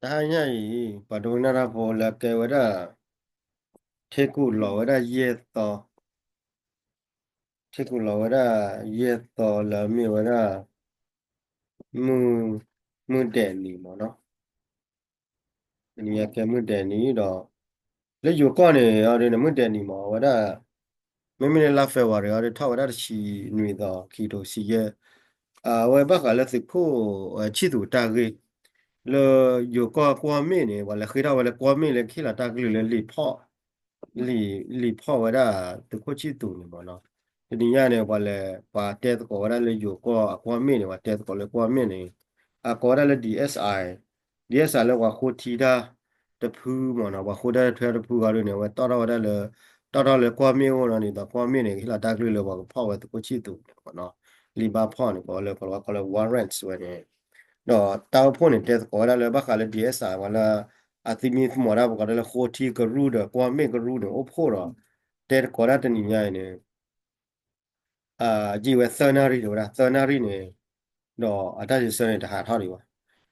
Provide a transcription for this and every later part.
တဟါညါအံၤ ပှၤဒိကနၣ်တၢ်ဖိလၢကဲဝဲဒၣ် ထ့ကူၣ်လီၤဝဲဒၣ်ယဲၢ်သီ, ထ့ကူၣ်လီၤဝဲဒၣ်ယဲၢ်သီလၢမ့ၢ်ဝဲဒၣ် မုၢ်, မုၢ်ဒဲးနံၤမ့ၢ်နီၤ. တနံၤညါကဲမုၢ်ဒဲးနံၤဒီး လၢယိၤကီၢ်န့ၣ် အီၤဒ်န့ၣ် မုၢ်ဒဲးနံၤမ့ၢ်ဝဲဒၣ် မ့မ့ၢ်လၢလါ February အီၤဒ်ထီၣ်ဝဲဒၣ်တဆံနွံသီ ခံကထိဆံယဲၢ်, အဝဲဘၣ်ဃးလၢသုးခိၣ်ဆံၣ်သူးတၢ်ဂ့ၢ် လၢယိၤကီၢ်ကွီၢ်မ့ၣ်န့ၣ် ပှၤလဲၤဃ့ထီၣ်ဝဲလၢကွီၢ်မ့ၣ်လၢကဟ့ၣ်လီၤတၢ်ကလုၢ်လၢလံာ်ဖီၣ် လံာ်, လံာ်ဖီၣ်ဝဲဒၣ်သုးခိၣ်ဆံၣ်သူးန့ၣ်မ့ၢ်နီၤ. တနံၤညါန့ၣ် ပှၤလဲၤ ပှၤတဲသကိးဝဲဒၣ်လၢယိၤကီၢ်အကွီၢ်မ့ၣ်န့ၣ် ပှၤတဲသကိးလၢကွီၢ်မ့ၣ်န့ၣ် အကိးဝဲဒၣ်လၢ DSI, DSI လၢပှၤဃိထံတၢ်တဖုမ့ၢ်နီၤ, ပှၤဃိတၢ်ထွဲတဖုအီၤဒ်န့ၣ် အဝဲတီၣ်ထီၣ်ဝဲဒၣ်လၢ တီၣ်ထီၣ်လၢကွီၢ်မ့ၣ်အိၣ်နီၤန့ၣ် ဒီးကွီၢ်မ့ၣ်န့ၣ် ကဟ့ၣ်လီၤတၢ်ကလုၢ်လၢပှၤကဖီၣ်ဝဲသုးခိၣ်ဆံၣ်သူးန့ၣ်မ့ၢ်နီၤ, လံာ်ဘၣ်ဖီၣ်န့ၣ် ကိးလၢ ကိးလၢ warrant ဝဲန့ၣ် ဒီးတၢ်အိၣ်ဖှိၣ်န့ၣ် တဲသကိးဝဲဒၣ်လၢဘၣ်ဃးလၢ DSI ပှၤလၢ အသမံသမိးတၢ်ပှၤကိးဒၣ်လၢဃိထံကရူၢ်ဒီးကွီၢ်မ့ၣ်ကရူၢ်န့ၣ် အိၣ်ဖှိၣ်ဒီး တဲသကိးဒၣ်တနံၤညါအံၤန့ၣ် ယံာ်ဝဲသၢနၣ်ရံၣ် တဲဝဲဒၣ် သၢနၣ်ရံၣ်န့ၣ် ဒီးအတၢ်စံးဆၢန့ၣ် တဟးထီၣ်ဒံးဘၣ်.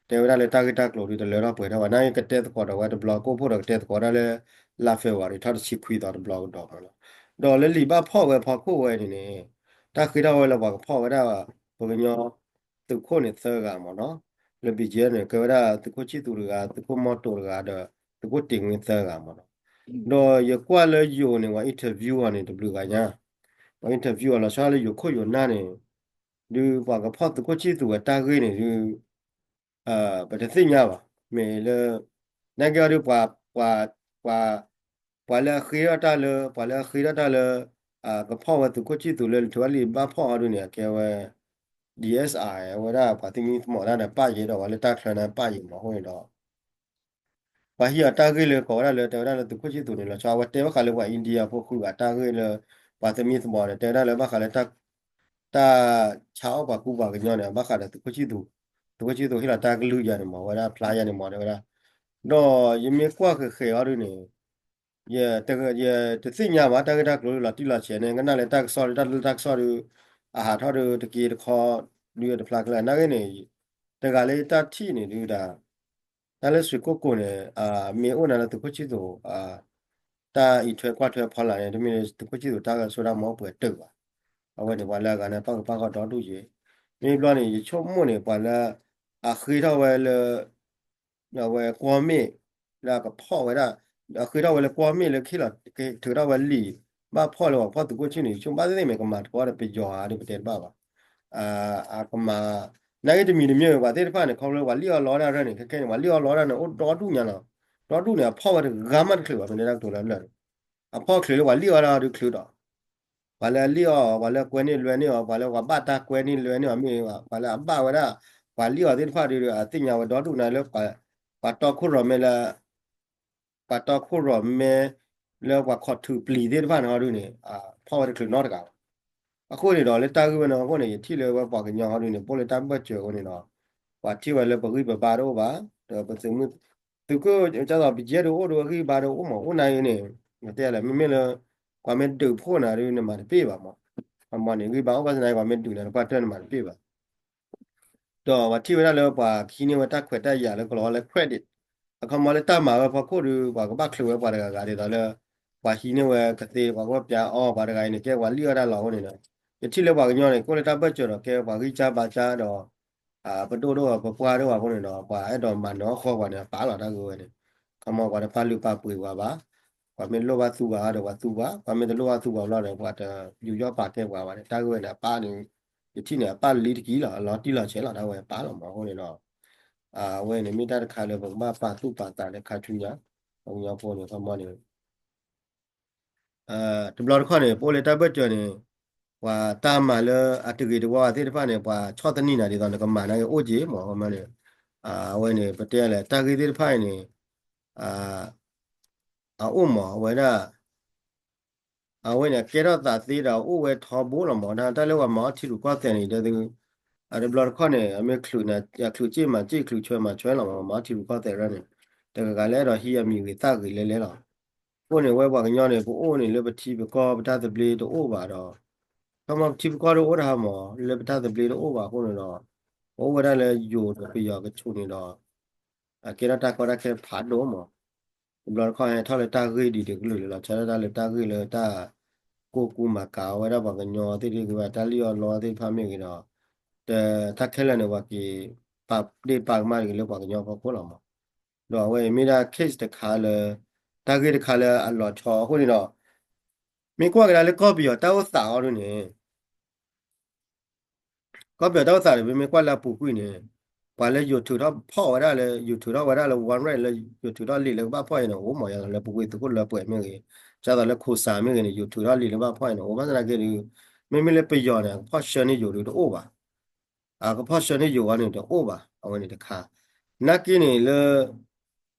တဲဝဲဒၣ်လၢတၢ်ဂ့ၢ်တၢ်ကျိၤဒ်တလၢထီၣ်ပှဲၤထီၣ်ဘၣ်. နာ်က့ကတဲသကိးဒီးဝဲတဘျီကအိၣ်ဖှိၣ်ဒီးကတဲသကိးဒၣ်လၢ လါ February ထီၣ်တဆံခွံသီတဘျီကဒီးမ့ၢ်နီၤ. ဒီးလၢလံာ်ဘၣ်ဖီၣ်ဝဲဖီခိၣ်ဝဲန့ၣ်န့ၣ် တၢ်ဃ့ထီၣ်ဝဲလၢပှၤကဖီၣ်ဝဲဒၣ် ပှၤကညီ သုးခိၣ်န့ၣ်သၢဂၤမ့ၢ်နီၤ. လၢ BGF န့ၣ် ကဲဝဲဒၣ်သုးခိၣ်ဆံၣ်သူးတဂၤ, သုးခိၣ်မီၢ်တိၤတဂၤဒီး သုးခိၣ်တ့ၢ်ဝ့သၢဂၤမ့ၢ်နီၤ. ဒီးယကွၢ်လၢယိၤန့ၣ် ပှၤ interview အီၤန့ၣ် တဘျုးဂၤညါ, ပှၤ interview အီၤလီၤဆီဒၣ်လၢယိၤခိၣ်ယိၤနၢ်န့ၣ် ဒုးပှၤကဖီၣ်သုးခိၣ်ဆံၣ်သူးဝဲတၢ်ဂ့ၢ်န့ၣ်ဒုး ပတသ့ၣ်ညါဘၣ်. မ့ၢ်လၢ နာ်က့အီၤဒုး ပှၤ, ပှၤ, ပှၤလၢအဃ့ထီၣ်တၢ်လၢ, ပှၤလၢအဃ့ထီၣ်တၢ်လၢ ကဖီၣ်ဝဲသုးခိၣ်ဆံၣ်သူးလၢ လၢထုးဝဲလံာ်ဘၣ်ဖီၣ်အီၤဒုးန့ၣ် အကဲဝဲ DSI ဝဲဒၣ်ပှၤသမံသမိးတၢ်ဒီးပၣ်ယဲဒီး ပှၤလၢတၢ်ချၢန့ၣ်ပၣ်ယဲမ့ၢ်အဃိန့ၣ်ဒီး ပှၤဟံးအီၤတၢ်ဂ့ၢ်လၢကိးဝဲဒၣ်လၢ တဲဝဲဒၣ်လၢသုးခိၣ်ဆံၣ်သူးန့ၣ် လီၤဆီအဝဲတဲဘၣ်ဃးလၢပှၤ India ဖိဃုဂၤတၢ်ဂ့ၢ်လၢ ပှၤသမံသမိးန့ၣ် တဲဝဲဒၣ်လၢဘၣ်ဃးလၢ တၢ်ဆါအီၣ်ပှၤကူပှၤကညီန့ၣ် ဘၣ်ဃးဒီးသုးခိၣ်ဆံၣ်သူး, သုးခိၣ်ဆံၣ်သူးဟ့ၣ်လီၤတၢ်ကလုၢ်ယၤန့ၣ်မ့ၢ် ဝဲဒၣ်ဖျါယၤန့ၣ်မ့ၢ် တဲဝဲဒၣ်. ဒီးယမ့ၢ်ကွၢ်ဃဲးဃဲးအီၤဒုးန့ၣ် ယ, ယတသ့ၣ်ညါဘၣ် တၢ်ဂ့ၢ်တၢ်ကျိၤလီၤတံၢ်လီၤဆဲးန့ၣ် ကနၣ်လၢတၢ်ကစီၣ်ဒုး တၢ်လၢတၢ်ကစီၣ်ဒုး အဟးထီၣ်ဒုးတက့တခီ ဒုးတဖျါကျၢၤနာ်ဂ့ၢ်န့ၣ် တဂၤလၢတၢ်ထံၣ်န့ၣ်ဒုးဒၣ် တၢ်လၢစွ့ၣ်ကိၣ်ကိၤန့ၣ် မ့ၢ်အိၣ်နၤလၢသုးခိၣ်ဆံၣ်သူး တၢ်အံးထွဲကွၢ်ထွဲဖီလာ်န့ၣ် တမ့ၢ်လၢသုးခိၣ်ဆံၣ်သူးတၢ်ဂဲၤဆိဒၣ်မ့ၢ်အိၣ်ပှဲၤတၢၢ်ဘၣ်. အဝဲန့ၣ် ပှၤလၢအဂၤန့ၣ်ပၣ်ကပၣ်ဃီဒီဒူၣ်ယဲၢ်. မ့ၢ်ဘျီန့ၣ် ယဆိကမိၣ်န့ၣ် ပှၤလၢ အဃ့ထီၣ်ဝဲလၢ အဝဲကွီၢ်မ့ၣ် လၢအကဖီၣ်ဝဲဒၣ် အဃ့ထီၣ်ဝဲလၢကွီၢ်မ့ၣ်လၢကဟ့ၣ်လီၤ ထုးထီၣ်ဝဲလံာ်ဘၣ်ဖီၣ်လၢပှၤဖီၣ်သုးခိၣ်ဆံၣ်န့ၣ် ဆိကမိၣ်သ့ၣ်သ့ၣ်မ့ၢ်ကမၤသကိးဒီးပယီၤဧါဒီးပတဲတဘၣ်ဘၣ်. အကမၤ နာ်ဂ့ၢ်တမံၤတမံၤ ပှၤသ့ၣ်တဖၣ်န့ၣ် ခီဖျိပှၤလံၣ်အီၣ်လီအီၣ်ဒၣ်ရၢၢ်န့ၣ် ခဲခဲန့ၣ် ပှၤလံၣ်အီၣ်လီအီၣ်ဒၣ်န့ၣ် အိၣ်ဒီဒူၣ်ညါလီၤ. ဒီဒူၣ်န့ၣ် အဖီၣ်ဝဲတဂၤမးတချုးဘၣ် မ့ၢ်တဲတၢ်ကတိၤလၢလၢာ်န့ၣ် အဖီၣ်ချုးလၢပှၤလံၣ်အီၣ်ဒၣ်အီၤဒုးချုးဒီး ပှၤလၢအလံၣ်အီၣ် ပှၤလၢကွဲန့ၢ်လွဲန့ၢ်အီၤ ပှၤလၢပှၤဘၣ်တၢ်ကွဲန့ၢ်လွဲန့ၢ်အီၤမ့ၢ် ပှၤလၢအဘၣ်ဝဲဒၣ် ပှၤလံၣ်အီၣ်သ့ၣ်တဖၣ်ဒီး အသ့ၣ်ညါဝဲဒီဒူၣ်နၤလၢ ပှၤတီခိၣ်ရိၣ်မဲလၢ ပှၤတီခိၣ်ရိၣ်မဲ လၢပှၤခီၣ်ထူးပျံၤသ့ၣ်တဖၣ်န့ၣ်ဟီဒုန့ၣ် ဖီၣ်ဝဲတချုးနီတဂၤဘၣ်. အဃိန့ၣ်ဒီး လၢတၢ်ဂ့ၢ်ဝဲန့ၣ်အဃိန့ၣ် ယထံၣ်လၢဝဲပှၤကညီဟီဒုန့ၣ် ပအိၣ်လၢတၢ်ဘၢၣ်စၢၤအဃိန့ၣ်ဒီး ပှၤထံၣ်ဝဲလၢပဂံၢ်ပဘါတအိၣ်ဘၣ် ဒီးပသုးမုၢ် သုးခိၣ် ကၢ်သိး ပယဲၢ်ဒုးအိၣ်ဒုးဂံၢ်ဘါဒုးအိၣ်မး အိၣ်နၤအံၤန့ၣ် တဲလဲၣ် မ့မ့ၢ်လၢ ပှၤမ့ၢ်ဒုးဖှိၣ်နၤဒုးနမၤတပ့ၢ်ဘၣ်မး. အမ့ၢ်န့ၣ် ဂံၢ်ဘါအိၣ်ဘၣ်ဆၣ်သနာ်က့ ပှၤမ့ၢ်ဒုးနၤတပှၢ်တၢၢ်နမၤတပ့ၢ်ဘၣ်. ဒီးပှၤထံၣ်ဝဲဒၣ်လၢပှၤကဟံးန့ၢ်ဝဲတၢ်ခွဲးတၢ်ယာ်လၢကလီၤဝဲလၢ credit အခီမီလၢတၢ်မၤဝဲဖီခိၣ်ဒီး ပှၤကဘၣ်ချုးဝဲပှၤတဂၤဂၤဒ်သိးလၢ ပှၤဟံးန့ၢ်ဝဲကသ့ ပှၤကဘၣ်ပျါအီၤ ပှၤတဂၤအံၤန့ၣ် ကဲပှၤလံၣ်အီၣ်ဒၣ်လီၤအဃိန့ၣ်ဒီး ယထံၣ်လၢပှၤကညီန့ၣ် ကအိၣ်လၢတၢ်ဘၢၣ်စၢၤဒီး ကဲပှၤဂံၢ်စၢ်ဘါစၢ်ဒီး ပဒိၣ်ဒိၣ်ပပှၢ်ဒိၣ်အဃိန့ၣ်ဒီး ပှၤအဲၣ်ဒိးမၤနၢၤအီၣ်ဃီပှၤန့ၣ် အပၢ်လီၤတၢ်ဂ့ၢ်ဝဲန့ၣ် ခီမီပှၤတပာ်လုၢ်ပာ်ပှ့ၤပှၤဘၣ်. ပှၤမ့ၢ်လိၣ်ဘၣ်သူပှၤဒီးပှၤသူပှၤ ပှၤမ့ၢ်တလိၣ်ဘၣ်သူပှၤဘၣ်ဒီး ပှၤတယူးယီၣ်ပာ်ကဲပှၤဘၣ်န့ၣ် တၢ်ဂ့ၢ်ဝဲန့ၣ် အပၢ်န့ၣ် ယထံၣ်န့ၣ် အပၢ်လံတကံၢ်လီၤ အလီၤတံၢ်လီၤဆဲးလီၤ တၢ်ဝဲအပၢ်လီၤမးအဃိန့ၣ်ဒီး အဝဲန့ၣ်မ့ၢ်တၢ်တခါလၢပကဘၣ်ပာ်သူၣ်ပာ်သးလၢခါဆူညါ ပှၤကညီဖိန့ၣ် ခီမီန့ၣ် တဘျီတခီၣ်န့ၣ် ပအိၣ်လၢတၢ်ဘၢၣ်စၢၤန့ၣ် ပှၤတၢ်မၤလၢအတဂ့ၤတဝါသ့ၣ်တဖၣ်န့ၣ် ပှၤဆီၣ်သနံးနၤဒ်သိးနကမၤန့ၣ်အိၣ်က့ၤမး ခီမီန့ၣ် အဝဲန့ၣ် ပတဲလဲၣ် တၢ်ဂ့ၢ်သ့ၣ်တဖၣ်အံၤန့ၣ် အအိၣ်မး အဝဲဒၣ် အဝဲန့ၣ် အကဲထီၣ်သးသ့ဒီးအိၣ်ဝဲထီဘိလီၤမး တၢ်လၢပှၤမၤအီၣ်ထံရူၢ်ကီၢ်သဲးန့ၣ် တဲသု အတဘျီတခီၣ်န့ၣ် အမ့ၢ်ချုးန့ၣ် အချုးစ့ၢ်မၤစ့ၢ် ချုးဆွဲမၤဆွဲလီၤမး ပှၤမၤအီၣ်ထံရူၢ်ကီၢ်သဲးရၢန့ၣ် တဂၤဂၤလၢအဲၣ်ဒိးဟံးအမံၤဂ့ၤသၣ်ဂ့ၤလဲၤလဲၤလီၤ. အဃိန့ၣ် ဝဲပှၤကညီန့ၣ် ပအိၣ်န့ၣ်လၢပထံပကီၢ်ပတၢ်သဘျ့တအိၣ်ဘၣ်ဒီး ခီမီပထံပကီၢ်တအိၣ်တဟါမး လၢပတၢ်သဘျ့တအိၣ်ဘၣ်အဃိန့ၣ်ဒီး ပအိၣ်ဝဲဒၣ်လၢယိၤဒီးပယီၤကဆူးန့ၣ်ဒီး အကဲထီၣ်တၢ်ကီတၢ်ခဲဖးဒိၣ်မး, တဘျီတခီၣ်ဟဲထီၣ်လၢတၢ်ဂ့ၢ်ဒ်တကလုာ်လၢလီၤဆီဒၣ်တၢ်လၢတၢ်ဂ့ၢ်လၢတၢ် ကိၢ်ကူမၤကၤဝဲဒၣ်ပှၤကညီသ့ၣ်တဖၣ်မ့ၢ်ဂ့ၤဒီး တၢ်ခဲလၢာ်န့ၣ် ပှၤက့ၤပာ်ဒ့ၣ်ပာ်ကမၣ်တဂ့ၤလၢပှၤကညီဖီခိၣ်လီၤမး. ဒီးအဝဲအံၤမ့ၢ်ဒၣ် case တခါလၢ တၢ်ဂ့ၢ်တခါလၢအလီၤဆီအဃိန့ၣ်ဒီး မ့ၢ်ကွၢ်ကဒါလၢကီၢ်ပယီၤတၢ်အိၣ်သးအီၤဒ်န့ၣ် ကီၢ်ပယီၤတၢ်အိၣ်သးန့ၣ် ပမ့ၢ်ကွၢ်လၢအပူၤကွံာ်န့ၣ် ပှၤလၢယိၤထုးထီၣ်ဖီၣ်ဝဲဒၣ်လၢ ယိၤထုးထီၣ်ဝဲဒၣ်လၢ warrant လၢယိၤထုးထီၣ်လံာ်လၢကဘၣ်ဖီၣ်အံၤန့ၣ် အိၣ်မး ယသိးလၢပူၤကွံာ်သုးခိၣ်လၢပှဲၤမ့ၢ်ဂ့ၤ, ဒ်သိးလၢခိၣ်စးမ့ၢ်ဂ့ၤန့ၣ် ယိၤထုးထီၣ်လံာ်လၢကဘၣ်ဖီၣ်အံၤန့ၣ် အိၣ်ဘၣ်ဆၣ်သနာ်က့ဒီး မ့မ့ၢ်လၢပယီၤန့ၣ် အကဖီၣ်ဆှၢန့ၢ်ယိၤဒုးတအိၣ်ဘၣ်, အကဖီၣ်ဆှၢန့ၢ်ယိၤအီၤန့ၣ်တအိၣ်ဘၣ်, အဝဲန့ၣ်တခါ, နာ်က့န့ၣ်လၢ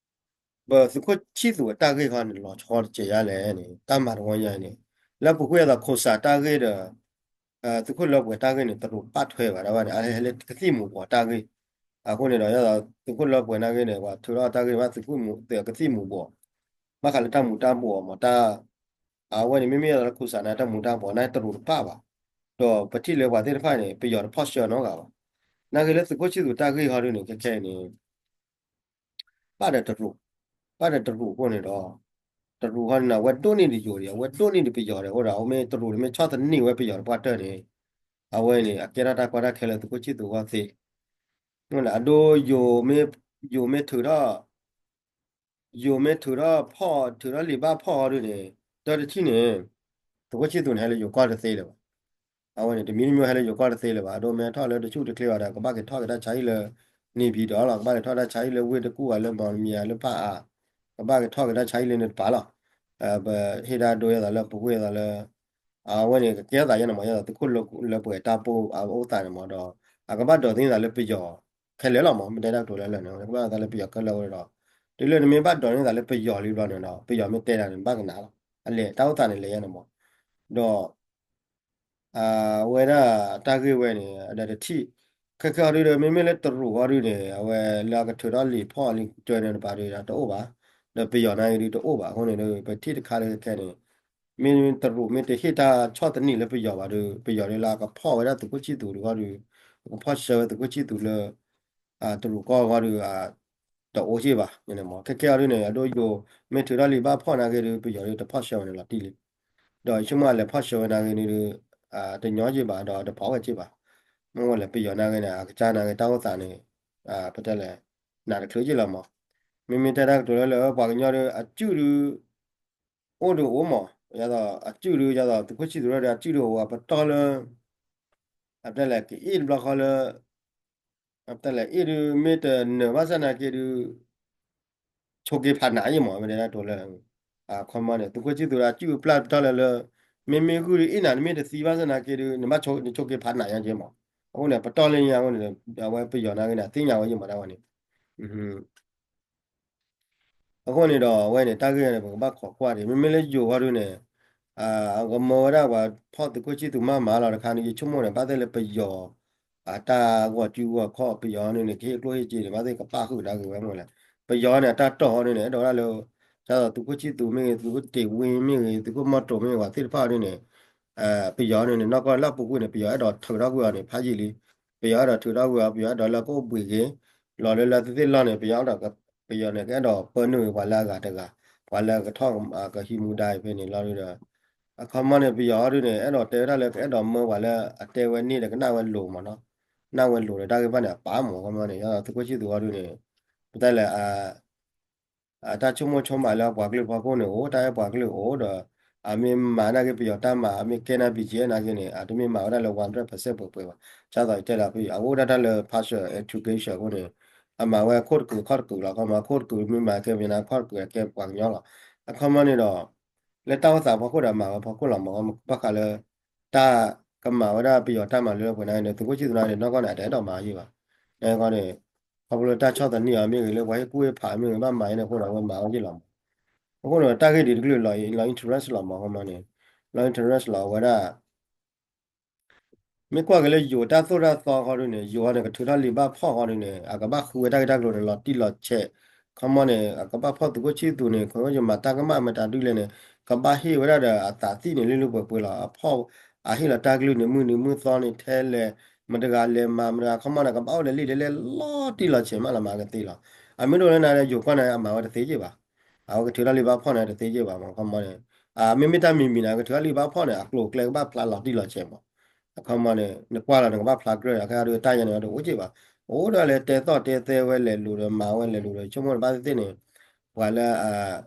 ပသုးခိၣ်ဆံၣ်သူးအတၢ်ဂ့ၢ်ခီန့ၣ် လီၤဆီတစဲးယါလဲၣ်န့ၣ် တၢ်မၤတဝီညါအံၤန့ၣ် လၢပူၤကွံာ်အသိးခိၣ်စးတၢ်ဂ့ၢ်ဒီး သုးခိၣ်လၢပှဲၤတၢ်ဂ့ၢ်န့ၣ် တရူးပာ်ထွဲဘၣ်ဒၣ်ဝဲန့ၣ် အဟဲလၢကသံၣ်မူၤဘှီးတၢ်ဂ့ၢ်, အဃိန့ၣ်ဒီး ဒ်သိးသုးခိၣ်လၢပှဲၤနာ်က့န့ၣ် ပှၤထုးထီၣ်တၢ်ဂ့ၢ်န့ၣ် ဘၣ်သုးခိၣ်မူၤ ကသံၣ်မူၤဘှီး, ဘၣ်ဃးလၢတၢ်မူၤတၢ်ဘှီးမး တၢ် အဝဲန့ၣ် မ့မ့ၢ်အသိးလၢခိၣ်စးန့ၣ် တၢ်မူၤတၢ်ဘှီးန့ၣ် တရူးတပာ်ဘၣ်, ဒီးပထံၣ်လၢပှၤသ့ၣ်တဖၣ်န့ၣ် ပယီၤတဖီၣ်ဆှၢနီတဂၤဘၣ်, နာ်က့လၢသုးခိၣ်ဆံၣ်သူးတၢ်ဂ့ၢ်ခီဒုန့ၣ် ခဲခဲအံၤန့ၣ် ဘၣ်ဒီးတရူး, ဘၣ်ဒီးတရူးအဃိန့ၣ်ဒီး တရူးခီန့ၣ် အဝဲဒိၣ်န့ၢ်ဒံးယိၤဒီး အဝဲဒိၣ်န့ၢ်ဒံးပယီၤဒီး အဃိဒီး အဝဲမ့ၢ်တရူးန့ၣ် မ့ၢ်ဆီၣ်သနံးဝဲပယီၤတပှၢ်တၢၢ်န့ၣ် အဝဲန့ၣ် အကဲထီၣ်တၢ်ကီတၢ်ခဲလၢသုးခိၣ်ဆံၣ်သူးအဂီၢ်သ့, အဒိ ယိၤမ့ၢ်ထုးထီၣ် ယိၤမ့ၢ်ထုးထီၣ်ဖီၣ် ထုးထီၣ်လံာ်ဘၣ်ဖီၣ်အီၤဒုန့ၣ် တၢ်တထံၣ်န့ၣ် သုးခိၣ်ဆံၣ်သူးန့ၣ် ဟဲလၢယိၤကီၢ်တသ့လၢၤဘၣ်. အဝဲန့ၣ် တမံၤတမံၤဟဲလၢယိၤကီၢ်တသ့လၢၤဘၣ်. အဒိ မ့ၢ်ထီၣ်လၢတဆူၣ်တချ့ဘၣ်ဒီး ကဘၣ်က့ၤထီၣ်က့ၤတၢ်ဆါဟံၣ်လၢ န့ၣ်ပၠံၤဒီးလီၤ, ကဘၣ်က့ၤထီၣ်တၢ်ဆါဟံၣ်လၢဝ့ၢ်တကူၣ်ဘၣ် လၢမီၣ်လမံၤဧါ လၢဖၣ်အါ, ကဘၣ်က့ၤထီၣ်က့ၤတၢ်ဆါဟံၣ်လၢန့ၣ်တပၤလီၤ. ပဟ့ၣ်တၢ်ဒိအသးလၢပူၤကွံာ်အသးလၢ အဝဲန့ၣ် ကကဲထီၣ်သးယဲန့ၣ်မး ဒ်သိးသုးခိၣ်လၢပှဲၤတၢ်ပိၢ်အအိၣ်သးန့ၣ်မးဒီး အကဘၣ်ဒိးသန့ၤသးလၢပယီၤခဲလၢာ်လီၤမး, မ့ၢ်တဲတၢ်ကတိၤလၢလၢာ်န့ၣ် ကဘၣ်ဒိးသန့ၤသးလၢပယီၤခဲလၢာ်ဝဲဒီး တုၤလၢနမ့ၢ်ဘၣ်ဒိးသန့ၤသးလၢပယီၤလံဘျီန့ၣ်ဒီး ပယီၤမ့ၢ်တဲတၢ်န့ၣ် နဘၣ်ကနၣ်လီၤ. အလဲၤတၢ်အိၣ်သးန့ၣ်လဲၤယဲန့ၣ်မး ဒီး အဝဲဒၣ်တၢ်ဂ့ၢ်ဝဲန့ၣ် အဒီးတထံၣ် ခဲခဲအီၤဒုဒီး မ့မ့ၢ်လၢတရူးအီၤဒုန့ၣ် အဝဲလၢအကထုးထီၣ်လံာ်ဖီၣ်လံာ်ကတၢၢ်န့ၣ်တပၤဒုဒီးတအိၣ်ဘၣ်, ဒီးပယီၤနာ်က့ဒုတအိၣ်ဘၣ်. အဃိန့ၣ်ဒီး ပထံၣ်တခါလၢခဲခဲန့ၣ် မ့ၢ်တရူးမ့ၢ်တဟ့ၣ်တၢ်ဆီၣ်သနံးလၢပယီၤဘၣ်ဒီး ပယီၤဒုလၢအကဖီၣ်ဝဲဒၣ်သုးခိၣ်ဆံၣ်သူးဒုအီၤဒု အကဖီၣ်ဆှၢဝဲသုးခိၣ်ဆံၣ်သူးလၢ တရူးကီၢ်အဂီၢ်ဒီး တအိၣ်က့ၢ်ဘၣ်န့ၣ်မး. ခဲခဲအီၤဒုန့ၣ် အဒိယိၤမ့ၢ်ထုးထီၣ်လံာ်ဘၣ်ဖီၣ်နာ်က့ဒု ပယီၤဒုတဖီၣ်ဆှၢဝဲန့ၣ်လီၤတံၢ်လံ. ဒီးယဆိကမိၣ်အလဲၤဖီၣ်ဆှၢဝဲနာ်က့ဒု တညီက့ၢ်ဘၣ် ဒီးတဖီၣ်ဝဲက့ၢ်ဘၣ်. မ့ၢ်ဝဲလဲၣ်ပယီၤနာ်က့န့ၣ် အကစၢ်နာ်က့တၢ်အိၣ်သးန့ၣ် ပတဲလဲၣ် နးတချုးက့ၢ်လီၤမး. မ့မ့ၢ်တဲတၢ်ကတိၤလၢလၢပှၤကညီဒု အစုဒု အိၣ်ဒုအိၣ်မး ဒ်သိးအစုဒု ဒ်သိးသုးခိၣ်ဆံၣ်သူးဒီးအစုဒုအိၣ် အပတီၢ်လၢ အပတဲလဲၣ် ကအ့ၣ်တဘျီဃီလၢ အပတဲလဲၣ် အ့ၣ်ဒုမ့ၢ်တနၢၤဘၣ်ဆၣ်နာ်က့ဒု ဆိးက့ၤဖးနးယ့ၢ်မး မ့ၢ်တဲတၢ်ကတိၤလၢ အခီမီန့ၣ် သုးခိၣ်ဆံၣ်သူးဒီးအစုအပျၢ်ပတီၢ်လၢလၢ မ့မ့ၢ်ဂုၢ်ဒု အ့ၣ်နၤတမ့ၢ်တသံဘၣ်ဆၣ်နာ်က့ဒု နဘၣ်ဆိးက့ၤဖးနးညါက့ၢ်မး. အဃိန့ၣ် ပတီၢ်လၢညါအဃိန့ၣ် အဝဲပယီၤနာ်က့န့ၣ် အသ့ၣ်ညါဝဲယ့ၢ်မးဒၣ်ဝဲန့ၣ် အဃိန့ၣ်ဒီး အဝဲန့ၣ် တၢ်ဂ့ၢ်န့ၣ် ပကဘၣ်ခိးကွၢ်ဒံး မ့မ့ၢ်လၢယိၤဃီဒုန့ၣ် အကမၢဝဲဒၣ်ပှၤဖီၣ်သုးခိၣ်ဆံၣ်သူးမးမးလီၤတခါန့ၣ် ယဆိကမိၣ်န့ၣ် ဘၣ်သ့ၣ်လၢပယီၤ အတၢ်ဂီၤစုဂီၤခီၣ် ပယီၤန့ၣ်န့ၣ် ကဟ့ၣ်ကျိၣ်ဟ့ၣ်စ့န့ၣ် ဘၣ်သ့ၣ်ကပၣ်ဃုာ်တၢ်ဂ့ၢ်ဝဲမ့ၢ်လဲၣ်. ပယီၤန့ၣ် အတၢ်တီၢ်ဟီဒုန့ၣ် အဲၣ်ဒိးဝဲဒၣ်လၢ ဒ်သိးသုးခိၣ်ဆံၣ်သူးမ့ၢ်ဂ့ၤ သုးခိၣ်တ့ၢ်ဝ့မ့ၢ်ဂ့ၤ သုးခိၣ်မီၣ်တိၢ်မ့ၢ်ဂ့ၤ ပှၤသ့ၣ်တဖၣ်ဒုန့ၣ် ပယီၤန့ၣ်န့ၣ် နီၢ်ကီၢ်လၢအပူၤကွံာ်န့ၣ် ပယီၤအဲၣ်ဒိးထုးထီၣ်ကွံာ်အီၤန့ၣ် ဖးယံာ်လံ. ပယီၤအဲၣ်ဒိးထုးထီၣ်ကွံာ်အီၤ ပယီၤအဲၣ်ဒိးလၢကအိၣ်ဘှံးက့ၤ လီၤလၢလၢသ့ၣ်သ့ၣ်လီၢ်န့ၣ် ပယီၤအဲၣ်ဒိး ပယီၤန့ၣ် ကအဲၣ်ဒိးပၢနုာ်ဂ့ၤပှၤလၢအဂၤတဂၤ ပှၤလၢကထီၣ်ကဟံးမူဒါအံၤဖဲန့ၣ်လီၤဒုဒီး အခီမီန့ၣ် ပယီၤဟီဒုန့ၣ် အဲၣ်ဒိးတဲဝဲဒၣ်လၢကအဲၣ်ဒိးမၢပှၤလၢအတဲဝဲန့ၣ်ဒီးကနၣ်ဝဲလိၤမးနီၤ နၢ်ဝဲလိၤဒီးတၢ်ဂ့ၢ်ဘၣ်န့ၣ် အပာ်မး အခီမီန့ၣ် သုးခိၣ်ဆံၣ်သူးဟီဒုန့ၣ် ပတဲလဲၣ် အတၢ်ဆိကမိၣ်ဆိကမးလၢပှၤကလုာ်ဖီခိၣ်န့ၣ်အိၣ် တၢ်အဲၣ်ပှၤကလုာ်အိၣ်ဒီး အမ့ၢ်မၤနာ်က့ပယီၤတၢ်မၤ အမ့ၢ်ကဲနၤ ဘီၣ်ကၠံၣ်အဲၣ် နာ်က့န့ၣ် အတမ့ၢ်မၤဝဲဒၣ်လၢ one hundred percent ပှဲၤပှဲၤဘၣ်. ဒ်သိးယတဲလၢ အအိၣ်ဒၣ်တၢ်လၢ partial education အဃိန့ၣ် အမၤဝဲခိၣ်တကုာ်ခီၣ်တကုာ်လီၤ. အခီမီခိၣ်တကုာ်မ့ၢ်မၤကဲပယီၤန့ၣ် ခီၣ်တကုာ်ကဲပှၤကညီလီၤ. အခီမီန့ၣ်ဒီး လၢတၢ်အိၣ်သးဖီခိၣ်ဒီးမၤဝဲဖီခိၣ်လီၤမး ဘၣ်ဃးလၢ တၢ်ကမၤဝဲဒၣ်ပယီၤတၢ်မၤလၢပှဲၤနာ်က့န့ၣ် သုးခိၣ်ဆံၣ်သူးနာ်က့န့ၣ် နီၢ်ကီၢ်န့ၣ် အတအဲၣ်ဒိးမၤယ့ၢ်ဘၣ်. န့ၣ် ခီဖျိလၢတၢ်ဆီၣ်သနံးအီၤ မ့ၢ်ဂ့ၤလၢပှၤဟ့ၣ်ကူၣ်ဟ့ၣ်ဖးမ့ၢ်ဂ့ၤ ဘၣ်မၤအီၤန့ၣ်အဃိဒီး အဝဲမၤဝဲယ့ၢ်လီၤမး. အဃိန့ၣ် တၢ်ဂ့ၢ်ဒ်တကလုာ်လီၤ interest လီၤမး အခီမီန့ၣ် လီၤ interest လီၤ အဝဲဒၣ် မ့ၢ်ကွၢ်က့ၤလၢယိၤတၢ်သိၣ်တၢ်သီဃီဒုန့ၣ် ယိၤအီၤန့ၣ် ကထုးထီၣ်လံာ်ဘၣ်ဖီၣ်ဃီဒုန့ၣ် အကဘၣ်ဃုဝဲတၢ်ဂ့ၢ်တၢ်ကျိၤန့ၣ် လီၤတံၢ်လီၤဆဲး. အခီမီန့ၣ် အကဘၣ်ဖီၣ်သုးခိၣ်ဆံၣ်သူးန့ၣ် ခီဖျိယမၤတၢ်ကမၣ်မတၤဒုလဲၣ်န့ၣ် ကဘၣ်ဟ့ၣ်ဝဲဒၣ်ဒီးအသးသံၣ်န့ၣ် လၢလၢပှဲၤပှဲၤလီၤ. အဖီၣ် အဟ့ၣ်လီၤတၢ်ကလုၢ်န့ၣ် မုၢ်နံၤမုၢ်သီန့ၣ် ထဲလဲၣ် မတဂၤလဲၤမၤမတဂၤ အခီမီန့ၣ် ကဘၣ်အိၣ်လၢလံာ်လဲၣ်လဲၣ်လီၤတံၢ်လီၤဆဲးမးလီၤမးကသ့လီၤ. အမ့ၢ်ဒိၣ်လၢနၤဒီးယိၤကီၢ်န့ၣ် အမၤဝဲတသ့က့ဘၣ်. အဝဲကထုးထီၣ်လံာ်ဘၣ်ဖီၣ်န့ၣ်တသ့က့ဘၣ်မး ခီမီန့ၣ်, မ့မ့ၢ်တၢ်မံၤမံၤန့ၣ် ကထုးထီၣ်လံာ်ဘၣ်ဖီၣ်န့ၣ် အကျိၤအကျဲကဘၣ်ဖျါလီၤတံၢ်လီၤဆဲးမး. အခီမီန့ၣ် နကွၢ်လီၤနကဘၣ်ဖျါကြၢးဒီး ခဲအံၤဒုးတၢ်ယါန့ၣ်ဒီးအိၣ်က့ဘၣ်. အိၣ်ဒီးလဲၤတဲသီၣ်တဲသဲဝဲလဲၤလူၤဒီးမၤဝဲလဲၤလူၤဒီး ဆိကမိၣ်န့ၣ်ဘၣ်သ့ၣ်သ့ၣ်န့ၣ် ပှၤလၢ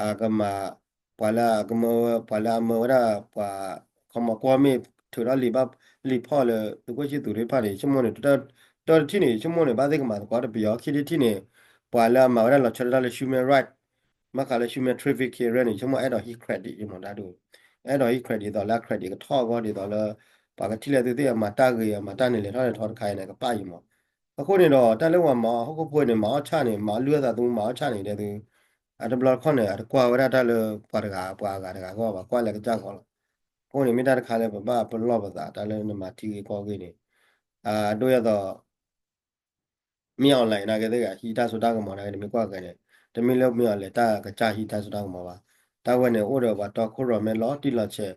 အကမၤ ပှၤလၢအကမၢဝဲ ပှၤလၢအမၢဝဲဒၣ် ပှၤ ခီမီကွီၢ်မ့ၢ်ထုးထီၣ်လံာ်ဘၣ် လံာ်ဖီၣ်လၢသုးခိၣ်ဆံသူးသ့ၣ်တဖၣ်န့ၣ် ဆိကမိၣ်န့ၣ် တၢတထံၣ်န့ၣ် ဆိကမိၣ်န့ၣ် ဘၣ်သ့ၣ်ကမၤသကိးတပယီၤ ခံထံၣ်တထံၣ်န့ၣ် ပှၤလၢအမၤဝဲဒၣ်လီၤဆီဒၣ်တၢ်လၢ human right ဘၣ်ဃးလၢ human trafficking န့ၣ် ဆိကမိၣ်အဲၣ်ဒိးဟံး credit ယမၤတၢ်ဒိၣ် အဲၣ်ဒိးဟံး credit ဒ်သိးလၢအ credit ကထီၣ်အဂီၢ်ဒ်သိးလၢ ပှၤကထံၣ်လၢသုသ့ၣ်အမၤတၢ်ဂ့ၤ အမၤတၢ်န့ၣ်လဲၤထီၣ်လဲၤထီတခါအံၤန့ၣ် ကပၣ်ယံၤမး. အဃိန့ၣ်ဒီး တၢ်လၢပှၤမၤအီၣ်ဟီၣ်ခိၣ်ဖိန့ၣ် မၤအီၣ်ဆၣ်န့ၣ် မၤအီၣ်လုၢ်အသးသမူမၤအီၣ်ဆၣ်န့ၣ် ဒဲသု အတဘျီတခီၣ်န့ၣ် အတကွၢ်ဝဲဒၣ်တၢ်လၢပှၤတဂၤ ပှၤအဂၤတဂၤအဂီၢ်ဘၣ် ကွၢ်လၢကစၢ်ဂီၢ်လီၤ. အဃိန့ၣ် မ့ၢ်တၢ်တခါလၢပဘၣ်ပလီၢ်ပသး တၢ်လၢနမၤထံဂ့ၢ်ကီၢ်ဂ့ၢ်န့ၣ် အဒိၣ်ယသိး မ့ၢ် online နာ်က့သ့ၣ်ဂၤ ဟံးတၢ်စိတၢ်ကမီၤနာ်က့ နမ့ၢ်ကွၢ်က့ၤန့ၣ် တမ့ၢ်လၢမ့ၢ် online တၢ်ကစၢ်ဟံးတၢ်စိတၢ်ကမီၤဘၣ်. တၢ်ဝဲန့ၣ် အိၣ်ဒီးပှၤတီခိၣ်ရိၣ်မဲလီၤတံၢ်လီၤဆဲး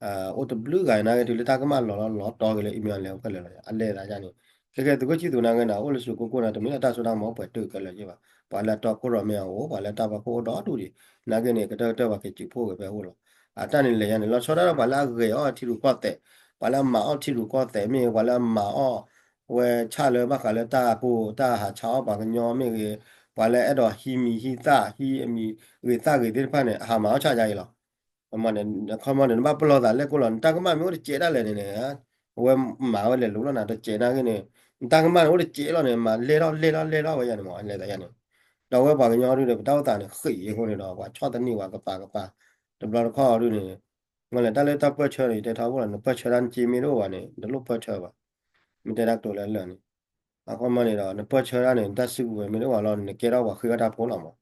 အိၣ်တဘျုးဂၤနာ်က့ တုၤလၢတၢ်ကမၣ်လီၤလီၤလီၤတီက့ၤလၢ အံၤမ့ၢ် online ခဲလၢာ်လီၤ အလဲၤသးယါန့ၣ် ခဲကဲသုးခိၣ်ဆံသူးနာ်က့န့ၣ် အိၣ်လၢစူးကိၢ်ကိၢ်န့ၣ် တမ့ၢ်လၢတၢ်စိတၢ်ကမီၤပှဲၤတုာ်ခဲလၢာ်က့ဘၣ်. ပှၤလၢတီခိၣ်ရိၣ်မဲအအိၣ် ပှၤလၢတၢ်ဖီခိၣ်အိၣ်ဒီဒူၣ်ဒံး နာ်က့န့ၣ် ကတၢၢ်ကတၢၢ်ပှၤက့ၤစုးဖှိၣ်က့ၤဖဲအအိၣ်လီၤ. အတၢ်န့ၣ်လဲၤယါန့ၣ် လီၤဆီဒၣ်တၢ်ပှၤလၢအဂဲၤအီၣ်ထံရူၢ်ကီၢ်သဲး ပှၤလၢအမၤအီၣ်ထံရူၢ်ကီၢ်သဲးမ့ၢ်ဂ့ၤ ပှၤလၢအမၤအီၣ် ဝဲဆၣ်လၢဘၣ်ဃးလၢတၢ်ကိၢ် တၢ်ဟးဆါအီၣ်ပှၤကညီမ့ၢ်ဂ့ၤ ပှၤလၢအဲၣ်ဒိးဟံးမံၤဟံးသၣ် ဟံးအမံၤဂ့ၤသၣ်ဂ့ၤသ့ၣ်တဖၣ်န့ၣ် အဟးမၤအီၣ်ဆၣ်ယါအံၤလီၤ. မ့ၢ်န့ၣ် ခီမီန့ၣ် နဘၣ်ပလီၢ်သးလဲၣ်ကိၣ်လီၤ နတၢ်ကမၣ်မ့ၢ်အိၣ်တစဲးဒၣ်လဲာ်န့ၣ်န့ၣ် အဝဲမၤဝဲလဲၤလူၤလီၤနၤတစဲးနာ်က့န့ၣ် နတၢ်ကမၣ်န့ၣ်အိၣ်တစဲးလီၤန့ၣ် မၤလဲၢ်ထီၣ်လဲၢ်ထီၣ်လဲၢ်ထီၣ်ဝဲယါန့ၣ်မ့ၢ်လဲၤသးယါန့ၣ် ဒီးဝဲပှၤကညီဒုဒီး ပတၢ်အိၣ်သးန့ၣ် ဃံးအဃိန့ၣ်ဒီး ပှၤဆီၣ်သနံးဝဲကပၤကပၤ တဘျီတခီၣ်ဒုန့ၣ် မ့ၢ်လဲၤတၢ်လၢတၢ်ပၢၢ်ဆၢန့ၣ် ယတဲထီဘိလီၤ နပၢၢ်ဆၢတၢ်နစ့မ့ၢ်တအိၣ်ဘၣ်န့ၣ် နတလိၣ်ပၢၢ်ဆၢဘၣ်. မ့ၢ်တဲတၢ်ကတိၤလၢလၢာ်န့ၣ် အခီမီန့ၣ်ဒီး နပၢၢ်ဆၢတၢ်န့ၣ် နတၢ်စုကဝဲၤမ့ၢ်တအိၣ်ဘၣ်လီၤ နကဲထီၣ်ပှၤဃ့အီၣ်တၢ်ဖိလီၤမး.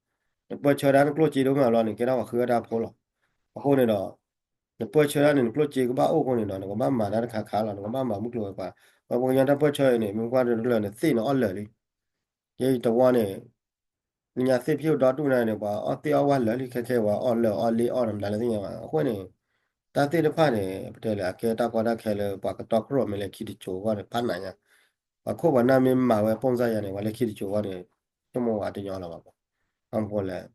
နပၢၢ်ဆၢတၢ်နကျိၣ်စ့ဒိၣ်မးလီၤ နကဲထီၣ်ပှၤဃ့အီၣ်တၢ်ဖိလီၤ. အဃိန့ၣ်ဒီး နပၢၢ်ဆၢတၢ်န့ၣ် နကျိၣ်စ့ကဘၣ်အိၣ်အဃိန့ၣ်ဒီး နကဘၣ်မၤတၢ်တခါခါလီၤ နကဘၣ်မၤမုၢ်ကျိၤဝဲၤကွာ် ပှၤပှၤကညီတၢ်ပၢၢ်ဆၢအံၤန့ၣ် မ့ၢ်ကွၢ်တလၢာ်န့ၣ် သ့ၣ်န့ၣ်အီၣ်လၢာ်လံ ယဲယတဝီန့ၣ် လၢညါသ့ၣ်ဖျိၣ်ဒီဒူၣ်န့ၣ်န့ၣ် ပှၤအီၣ်သ့ၣ်အီၣ်ဝၣ်လၢာ်လံ ခဲခဲဝဲအီၣ်လၢာ် အီၣ်လ့အီၣ်နမတၤလၢသ့ၣ်ညါဘၣ် အဃိန့ၣ် တၢ်သ့ၣ်တဖၣ်န့ၣ် ပတဲလၢအကဲတၢ်ကီတၢ်ခဲလၢ ပှၤကတီခိၣ်ရိၣ်မဲလၢခံတစိၤအဂီၢ်န့ၣ် ဖးနးညါ ပှၤခိၣ်ပှၤနၢ်မ့ၢ်မၤဝဲပိၢ်စၢ်ယါန့ၣ် ပှၤလၢခံတစိၤအဂီၢ်န့ၣ် ဆိကမိၣ်ဝဲတညီလၢၤဘၣ်မး အဃိလဲၣ်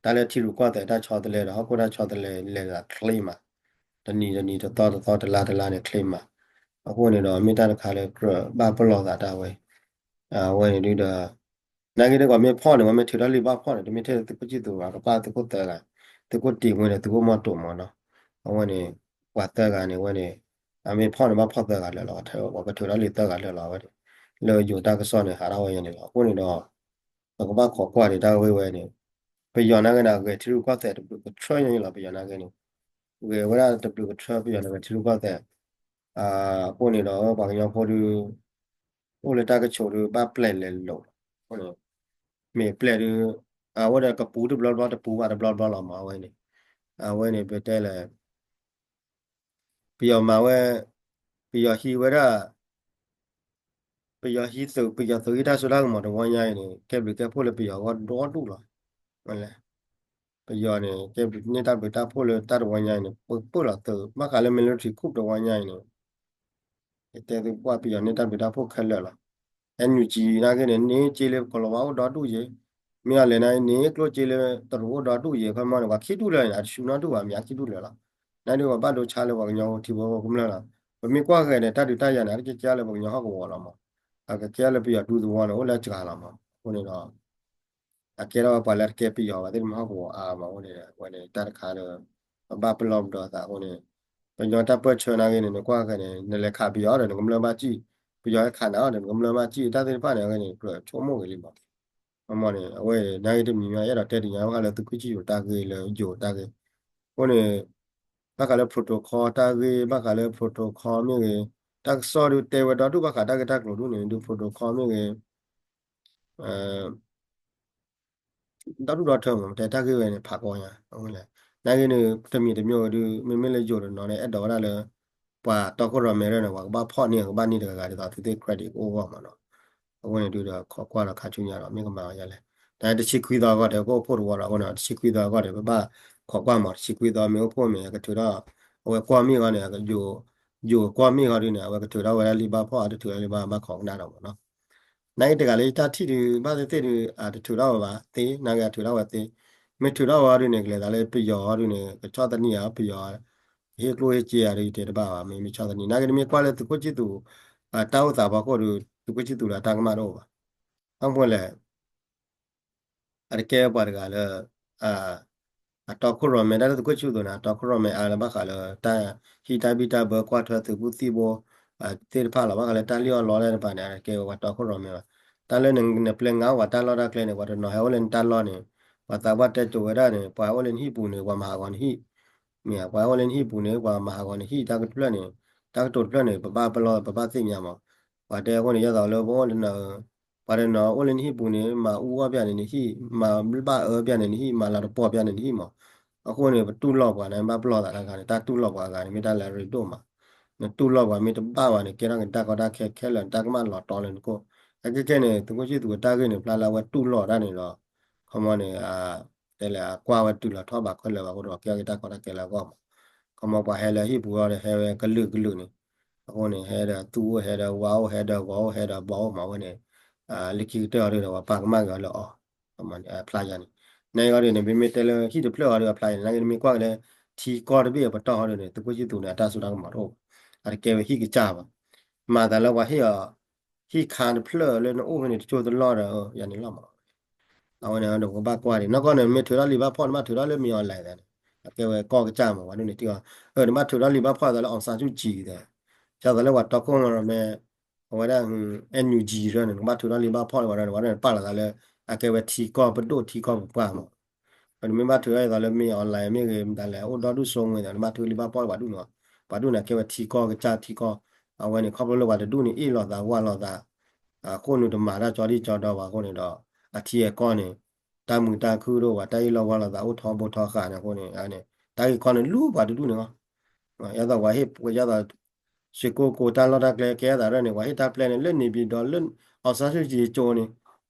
တၢ်လၢထံရူၢ်ကီၢ်သဲးတၢ်ဆီတလဲဒီး ဟီၣ်ခိၣ်တၢ်ဆီတလဲလဲၤသးချ့မး, တနံၤတနံၤတသီတသီတလါတလါန့ၣ် ချ့မး. အဃိန့ၣ်ဒီး မ့ၢ်တၢ်တခါလၢကြၢးဘၣ်ပလီၢ်သးတၢ်ဝဲ, အဝဲန့ၣ်ဒုဒီး နာ်က့ဒီးပှၤမ့ၢ်ဖီၣ်န့ၣ် ပှၤမ့ၢ်ထုးထီၣ်လံာ်ဘၣ်ဖီၣ်န့ၣ် တမ့ၢ်ထဲသုးခိၣ်ဆံၣ်သူးဘၣ် ကပၣ်သုးခိၣ်သၢဂၤ, သုးခိၣ်တ့ၢ်ဝဲဒီးသုးခိၣ်မီၢ်တိၢ်မးနီၤ, အဝဲန့ၣ် ပှၤသၢဂၤန့ၣ် အဝဲန့ၣ် အမ့ၢ်ဖီၣ်န့ၣ်ဘၣ်ဖီၣ်သၢဂၤလၢာ်လီၤ, ပှၤကထုးထီၣ်လံာ်သၢဂၤလၢာ်လီၤ အဝဲန့ၣ်, လၢယိၤတၢ်ကစီၣ်န့ၣ် ဟးထီၣ်ဝဲယဲန့ၣ်လီၤ. အဃိန့ၣ်ဒီး ပကဘၣ်ခိးကွၢ်ဒံးတၢ်ဂ့ၢ်ဝဲန့ၣ်, ပယီၤနာ်က့န့ၣ် အဂဲၤထံရူၢ်ကီၢ်သဲးတဘျုးကထြၢညါအံၤလီၤ ပယီၤနာ်က့န့ၣ်, ဂဲၤဝဲဒၣ်တဘျုးကထြၢ ပယီၤန့ၣ်ဂဲၤထံရူၢ်ကီၢ်သဲး, အဃိန့ၣ်ဒီး ပှၤကညီဖိဒုး အိၣ်လၢတၢ်ကဆိးဒုး ဘၣ်ပျဲၢ်လဲၤလိာ်, အဃိန့ၣ် မ့ၢ်ပျဲၢ်ဒုး အဝဲဒီးကပူၤတဘျီဘျီ တပူၤဘၣ်တဘျီဘျီလီၤမး အဝဲန့ၣ်, အဝဲန့ၣ် ပတဲလဲၣ် ပယီၤမၤဝဲ, ပယီၤဟံးဝဲဒၣ်, ပယီၤဟံးသုး ပယီၤသုးဟံးတၢ်စိတၢ်ကမီၤတဝီညါအံၤန့ၣ် ကဲဘျုးကဲဖှိၣ်လၢပယီၤအဂီၢ်ဒီဒူၣ်လီၤ. မ့ၢ်လဲၣ်, ပယီၤန့ၣ် ကဲဘျုးန့ၢ်တၢ်ဘျုးတၢ်ဖှိၣ်လၢတၢ်တဝီညါအံၤန့ၣ် ပပၢၢ်လီၤသုး ဘၣ်ဃးလၢ military coup တဝီညါအံၤန့ၣ် ယတဲသုပှၢ်ပယီၤန့ၢ်တၢ်ဘျုးတၢ်ဖှိၣ်ခဲလၢာ်လီၤ. NUG နာ်က့န့ၣ် န့ၢ်စ့လၢကီၤလၤဝါအိၣ်ဒီဒူၣ်ယဲ, မ့ၢ်အီၤလဲၣ်န့ၣ် န့ၢ်ကျိၣ်စ့လၢတရူးအိၣ်ဒီဒူၣ်ယဲ, ခီမီန့ၣ် ပှၤခံဒူၣ်လၢာ်န့ၣ် အတဆူနီတဒူၣ်ဘၣ် မ့ၢ်အခံဒူၣ်လၢာ်လီၤ. နာ်က့ပှၤဘၣ်ဒိဆါလၢပှၤကညီထံဖိကမျၢၢ်လီၤ. ပမ့ၢ်ကွၢ်ဃဲၤန့ၣ် တၢ်ဒုးတၢ်ယၤန့ၣ် အတကဲကဲလၢပှၤကညီဟီၣ်ကဝီၤလီၤမး, အကကဲလၢပယီၤဒူသဝီန့ၣ် အိၣ်လၢစှၤလီၤမး. အဃိန့ၣ်ဒီး အကဲထီၣ်ဝဲပှၤလၢတကဲပယီၤဘၣ်သ့ၣ်တဖၣ်ဟီၣ်ကဝီၤအါမး အဃိန့ၣ် အဝဲန့ၣ်တၢ်တခါလၢ ပဘၣ်ပလီၢ်ပဒီသးအဃိန့ၣ်, ပယီၤတၢ်ပၢၢ်ဆၢနာ်က့န့ၣ် နကွၢ်ဃဲၤန့ၣ် နလဲၤခးပယီၤဒီး နကမျၢၢ်ဘၣ်စံၣ်, ပယီၤဟဲခးနၤဒီး နကမျၢၢ်ဘၣ်စံၣ် တၢ်သ့ၣ်တဖၣ်န့ၣ် အဝဲန့ၣ် ကြၢးဆိကမိၣ်ဂ့ၤလံမး. အမ့ၢ်န့ၣ် အဝဲနာ်က့တမံၤမ့ၢ် အဲၣ်ဒိးတဲတညါဘၣ်ဃးလၢသုးခိၣ်ဆံၣ်ယိၤတၢ်ဂ့ၢ်လၢယိၤတၢ်ဂ့ၢ်, အဃိန့ၣ် ဘၣ်ဃးလၢ protocol တၢ်ဂ့ၢ် ဘၣ်ဃးလၢ protocol မ့ၢ်ဂ့ၤ, တၢ်ကစီၣ်ဒုးတဲဝဲဒီဒူၣ်ဘၣ်ဃးတၢ်ဂ့ၢ်တၢ်ကျိၤဒုန့ၣ် ဒုး protocol မ့ၢ်ဂ့ၤ ဒီဒူၣ်ဒီထၢမး ပတဲတၢ်ဂ့ၢ်ဝဲန့ၣ် ဖးကီညါ, နာ်က့န့ၣ် တမံၤတမံၤဝဲဒုး မ့မ့ၢ်လၢယိၤတနီၤန့ၣ် အဲၣ်ဒိးဝဲဒၣ်လၢ ပှၤတီခိၣ်ရိၣ်မဲရၢ်န့ၣ် ပှၤကဘၣ်ဖီၣ်န့ၢ် ကဘၣ်န့ၢ်တဂၤဂၤဒ်သိးသုသ့ၣ် credit ကအိၣ်အဂီၢ်မးနီၤ. အဃိန့ၣ်ဒုးဒီး ခိးကွၢ်ဒီးခါဆူညါဒီး မ့ၢ်ကမၤဝဲဒ်လဲၣ်. တၢ်တဆံခွံသီအဂီၢ်ဒီး ကအိၣ်ဖှိၣ်တဝီဒီး အဃိန့ၣ် တဆံခွံသီအဂီၢ်ဒီး ပဘၣ်ခိးကွၢ်မး တဆံခွံသီမ့ၢ်အိၣ်ဖှိၣ်မ့ၢ် ကထုးထီၣ် အဝဲကွီၢ်မ့ၢ်အဂီၢ်န့ၣ် ယိၤကွီၢ်မ့ၢ်အဂီၢ်ဒုးန့ၣ် အဝဲကထုးထီၣ်ဝဲဒၣ်လံာ်ဘၣ်ဖီၣ် အတထုးထီၣ်လံာ်ဘၣ် ဘၣ်ခိးကနၣ်ဒီးမးနီၤ. နာ်က့တဂၤလၢယတၢ်ထံၣ်ဒုး ဘၣ်သ့ၣ်သ့ၣ်ဒုး အတထုးထီၣ်ဝဲဘၣ်သ့, နာ်က့အထုးထီၣ်ဝဲသ့, မ့ၢ်ထုးထီၣ်ဝဲအီၤဒုးန့ၣ် ကလဲၤသးလၢပယီၤအီၤဒုးန့ၣ် ကဆီၣ်သနံးအီၤ ပယီၤ ဟ့ၣ်ကျိၣ်ဟ့ၣ်စ့အီၤဒုး ယတဲတဘၣ်ဘၣ် မ့မ့ၢ်ဆီၣ်သနံး နာ်က့နမ့ၢ်ကွၢ်လၢသုးခိၣ်ဆံၣ်သူး တၢ်အိၣ်သးဖီခိၣ်ဒုး သုးခိၣ်ဆံၣ်သူးဒီးတၢ်ကမၣ်တအိၣ်ဘၣ်. ဘၣ်မနုၤလဲၣ် အတကဲဝဲပှၤတဂၤလၢ အတီခိၣ်ရိၣ်မဲ တၢ်လၢသုးခိၣ်ဆံၣ်သူးန့ၣ် အတီခိၣ်ရိၣ်မဲအါလၢဘၣ်ဃးလၢ တၢ်ဟံးတၢ်ဘံၣ်တၢ်ဘၢကွၢ်ထွဲသုးဘူးသံၣ်ဘိ သ့ၣ်တဖၣ်လီၤ. ဘၣ်ဃးလၢတၢ်လံၣ်အီၣ်လီအီၣ်သ့ၣ်တဖၣ်န့ၣ် အတကဲဝဲပှၤတီခိၣ်ရိၣ်မဲဘၣ်. တၢ်လၢနပျဲငါဝဲတၢ်လီၢ်တၢ်ကျဲန့ၣ် ပှၤတနီၤဟဲအိၣ်လၢနတၢ်လီၢ်န့ၣ် ပှၤသးပှၢ်တဲစိၤဝဲဒၣ်န့ၣ် ပှၤအိၣ်လၢနဟံၣ်ပူၤန့ၣ် ပှၤမၤဟးဂီၤနဟံၣ် မ့ၢ်ဧါ, ပှၤအိၣ်လၢနဟံၣ်ပူၤန့ၣ် ပှၤမၤဟးဂီၤနဟံၣ် တၢ်ကတဖျၢၣ်န့ၣ် တၢ်ကတိၤတဖျၢၣ်န့ၣ် ပဘၣ်ပလီၢ် ပဘၣ်သ့ၣ်ညါမး. ပှၤတဲအဃိန့ၣ် ယသးလၢပအိၣ်လၢန ပှၤတနီၤအိၣ်လၢနဟံၣ်ပူၤန့ၣ် မၤအူအီၣ်ပျၢ်န့ၣ်နဟံၣ်, မၤဘၣ်အၢပျၢ်န့ၣ်နဟံၣ်, မၤလၤတပီၢ်ပျၢ်န့ၣ်နဟံၣ်မး. အဃိန့ၣ် ပတူၢ်လိာ်ပှၤန့ၣ် ဘၣ်ပလီၢ်သးတခါန့ၣ် တၢ်တူၢ်လိာ်ပှၤအဂၤန့ၣ် မ့ၢ်တၢ်လၢအရ့ဒိၣ်မး. နတူၢ်လိာ်ပှၤမ့ၢ်တဘၣ်ဘၣ်န့ၣ် ကဲထီၣ်က့ၤတၢ်ကီတၢ်ခဲခဲလၢာ် တၢ်ကမၣ်လီၤတီလၢနကိၣ်. အခဲခဲန့ၣ် သုးခိၣ်ဆံၣ်သူးအတၢ်ဂ့ၢ်န့ၣ် ဖျါလၢအဝဲတူၢ်လိာ်တၢ်န့ၣ်ဒီး ခီမီန့ၣ် တဲလဲၣ် အကွၢ်ဝဲတုၤလီၤထီၣ်ဘးခဲလၢာ်ဘၣ်အဃိဒီး ကဲထီၣ်က့ၤတၢ်ကီတၢ်ခဲလၢာ်အဂီၢ်မး. ခီမီပှၤဟဲလၢဟံၣ်ပူၤအီၤဒီး ဟဲဝဲကလုာ်ကလုာ်န့ၣ် အဃိန့ၣ် ဟဲဒီးသူၣ်အိၣ် ဟဲဒီးဝါအိၣ် ဟဲဒီးဂီၤအိၣ် ဟဲဒီးဘီအိၣ်မးဝဲန့ၣ် လၢခံကတၢၢ်အီၤဒီး ပှၤပာ်ကမၣ်က့ၤအီၤလၢအီၤ ဖျါယၤန့ၣ်. နအံၤအီၤဒ်န့ၣ် ပမ့ၢ်တဲလၢဟံၣ်တဖျၢၣ်အီၤဒီးအဖျါယၤန့ၣ် နာ်က့နမ့ၢ်ကွၢ်က့ၤလၢ ထံကီၢ်တဘ့ၣ်အပတီၢ်အီၤဒ်န့ၣ် သုးခိၣ်ဆံၣ်သူးန့ၣ် အတၢ်စိတၢ်ကမီၤတအိၣ်ဘၣ်. အတကဲဝဲဟံၣ်ကစၢ်ဘၣ်. မၤသးလၢပှၤဟ့ၣ်အီၤ ဟံၣ်ခါတဖျၢၣ်လၢနအိၣ်ဖဲန့ၣ် တကၠိတလီၢ်ဒီး ယၤန့ၣ်လီၤမး. အဝဲန့ၣ်ဒီးပကဘၣ်ကွၢ်ဒံး နီၢ်ကီၢ်န့ၣ် မ့ၢ်ထုးထီၣ်လံာ်ဘၣ်ဖီၣ် နဘၣ်ထုးထီၣ်လၢမ့ၢ် online သးန့ၣ် အကဲဝဲကီၢ်ကစၢ်မး ပှၤဒ်န့ၣ်ထံၣ်အီၤ နဘၣ်ထုးထီၣ်လံာ်ဘၣ်ဖီၣ်သးလၢ အောင်ဆန်းစုကြည် သး ဒ်သိးလၢပှၤတီခိၣ်ရိၣ်မဲ အဝဲဒၣ် NUG ဒ်န့ၣ် နကဘၣ်ထုးထီၣ်လံာ်ဘၣ်ဖီၣ်လၢပှၤဒ်န့ၣ် ပှၤဒ်န့ၣ်ပာ်လီၤသးလၢ အကဲဝဲထံကီၢ်ပဒိၣ်ထံကီၢ်ပပှၢ်မး. နမ့ၢ်ဘၣ်ထုးထီၣ်ဒ်သိးလၢမ့ၢ် online မ့ၢ်ဂ့ၤ မတၤလဲၣ် အိၣ်ဒီဒူၣ်စိမ့ၢ်သး နဘၣ်ထုးလံာ်ဘၣ်ဖီၣ်လၢပှၤဒ်န့ၣ် ပှၤဒ်န့ၣ် အကဲဝဲထံကီၢ်ကစၢ်ထံကီၢ် အဝဲန့ၣ် ခီဖျိလၢပှၤတဒူၣ်န့ၣ် အ့ၣ်လိာ်သးဝါလိာ်သး အဃိန့ၣ်တမၤတၢ်ကၠီဒံၣ်ကၠီဒီဘၣ်အဃိန့ၣ်ဒီး အထံအကီၢ်န့ၣ် တၢ်မုာ်တၢ်ခုၣ်ဒိၣ်ဘၣ် တၢ်အ့ၣ်လိာ်ဝါလိာ်သးအိၣ်ထီဘိထီဃာ်န့ၣ်အဃိန့ၣ် တၢ်ဂ့ၢ်ခီန့ၣ်လူၤပှၤတဒူၣ်န့ၣ်လီၤ. ယသးပှၤဟ့ၣ်ယသး စ့ၢ်ကီးကိးတၢ်လီၢ်တၢ်ကျဲကဲသးရဲၣ်န့ၣ် ပှၤဟ့ၣ်တၢ်ပျဲန့ၣ် လၢန့ၣ်ပံၤဒီးလၢ အောင်ဆန်းစုကြည် ကၠိန့ၣ်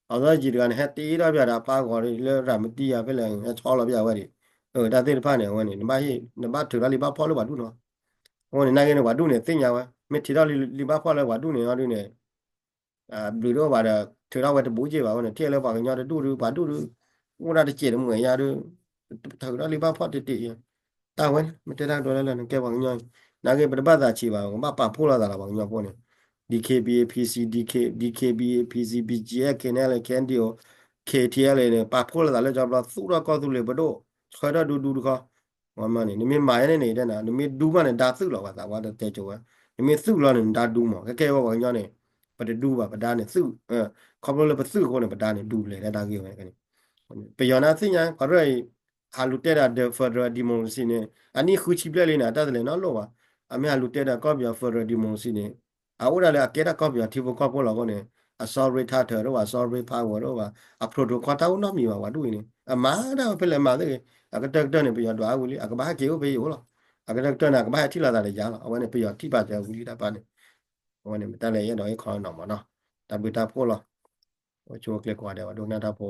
အောင်ဆန်းစုကြည် တဂၤန့ၣ် ဟဲတ့ထီၣ်ပျၢ်ဒီးအပၢ်ဂီၤလၢရၤမတံယါဖဲလဲၣ် ဟဲဆီလီၤပျၢ်ဝဲဒၣ် တၢ်သ့ၣ်တဖၣ်န့ၣ် အဝဲန့ၣ် နဘၣ်ထုးထီၣ်လံာ်ဘၣ်ဖီၣ်လၢပှၤဒူၣ်န့ၣ်လီၤ. အဃိန့ၣ် နာ်က့န့ၣ် ပှၤဒူၣ်န့ၣ် သ့ၣ်ညါဝဲ မ့ၢ်ထုးထီၣ်လံာ်ဘၣ်ဖီၣ်လၢပှၤဒူၣ်န့ၣ်အီၤဒ်န့ၣ် ဘျုးဒိၣ်ဘၣ်ဒီး ထုးထီၣ်ဝဲတဘူးက့ဘၣ်အဃိန့ၣ် ထံၣ်လၢပှၤကညီတဒူၣ်ဒုး ပှၤဒူၣ်ဒုး အိၣ်ဒၣ်တစဲးတမှဲၤညါဒုး ထုးထီၣ်လံာ်ဘၣ်ဖီၣ်တ့ၢ်တ့ၢ် တၢ်ဝဲန့ၣ် မ့ၢ်တဲတၢ်ကတိၤလၢလၢနကဲပှၤကညီ နာ်က့ပတဘၣ်သးဆံးဘၣ် ကဘၣ်ပာ်ဖှိၣ်လိာ်သးလီၤ ပှၤကညီဖိန့ၣ် DKBA PC DK DKBA PC BGF KNLA KNDO KTLA န့ၣ် ပာ်ဖှိၣ်လိာ်သးလၢကၠီဘျီ သူၣ်ထီၣ်ကီၢ်သူလ့ၤပဒိၣ် ဆှၢထီၣ်ဒူဒူတခီ ဝဲမးန့ၣ် နမ့ၢ်မၤယါန့ၣ်န့ၣ် တဲနၤ နမ့ၢ်ဒူမးန့ၣ် ဒါသုးလီၤ ပှၤသးပှၢ်တဲကၠိဝဲ နမ့ၢ်သုးလီၤန့ၣ် နဒါဒူမး ခဲကဲဝဲပှၤကညီန့ၣ် ပတဒူဘၣ် ပဒါန့ၣ်သုး ခီဖျိလၢပသုးအဃိန့ၣ် ပဒါန့ၣ်ဒူလဲၤတၢ်ဂ့ၢ်ဝဲန့ၣ် ပယီၤန့ၣ်သ့ၣ်ညါ ပှၤရဲၣ်အံၤ ဟးလူၤတဲဒၣ် the federal democracy န့ၣ် အနံၣ်ဃုဆံဘျဲၣ်လံန့ၣ် အတၢ်တလဲၤနီတလိၣ်ဘၣ် အမ့ၢ်ဟးလူၤတဲဒၣ်ကီၢ်ပယီၤ federal democracy န့ၣ် အအိၣ်ဒၣ်လၢအကဲတၢ်ကီၢ်ပယီၤထံဖိကီၢ်ဖိလီၤအဃိန့ၣ် အ sovereign title တအိၣ်ဘၣ် sovereign power တအိၣ်ဘၣ် အ protocol တၢ်အိၣ်နီတမံၤဘၣ် ပှၤဒူၣ်အံၤန့ၣ် အမၤဒၣ်ဝဲဖဲလဲၣ်မၤသ့ဂ့ၤ အကတၢၢ်ကတၢၢ်န့ၣ် ပယီၤဒွးဝံၤလံ အကဘၣ်ဟဲက့ၤအိၣ်ဖဲအံၤအိၣ်လီၤ အကတၢၢ်ကတၢၢ်န့ၣ် အကဘၣ်ဟဲထံၣ်လိာ်သးဒီးယၤလီၤ အဝဲန့ၣ် ပယီၤထံၣ်ပာ်စၢၤဝံၤလံတၢ်ပၢ်န့ၣ် အဝဲန့ၣ် မ့ၢ်တၢ်လၢယအဲၣ်ဒိးဟ့ၣ်ခီနီၤမးနီၤ တၢ်ဘျုးတၢ်ဖှိၣ်လီၤ အိၣ်ဆူၣ်အိၣ်ချ့ကိးဂၤဒဲး ပှၤဒိကနၣ်တၢ်ဖိ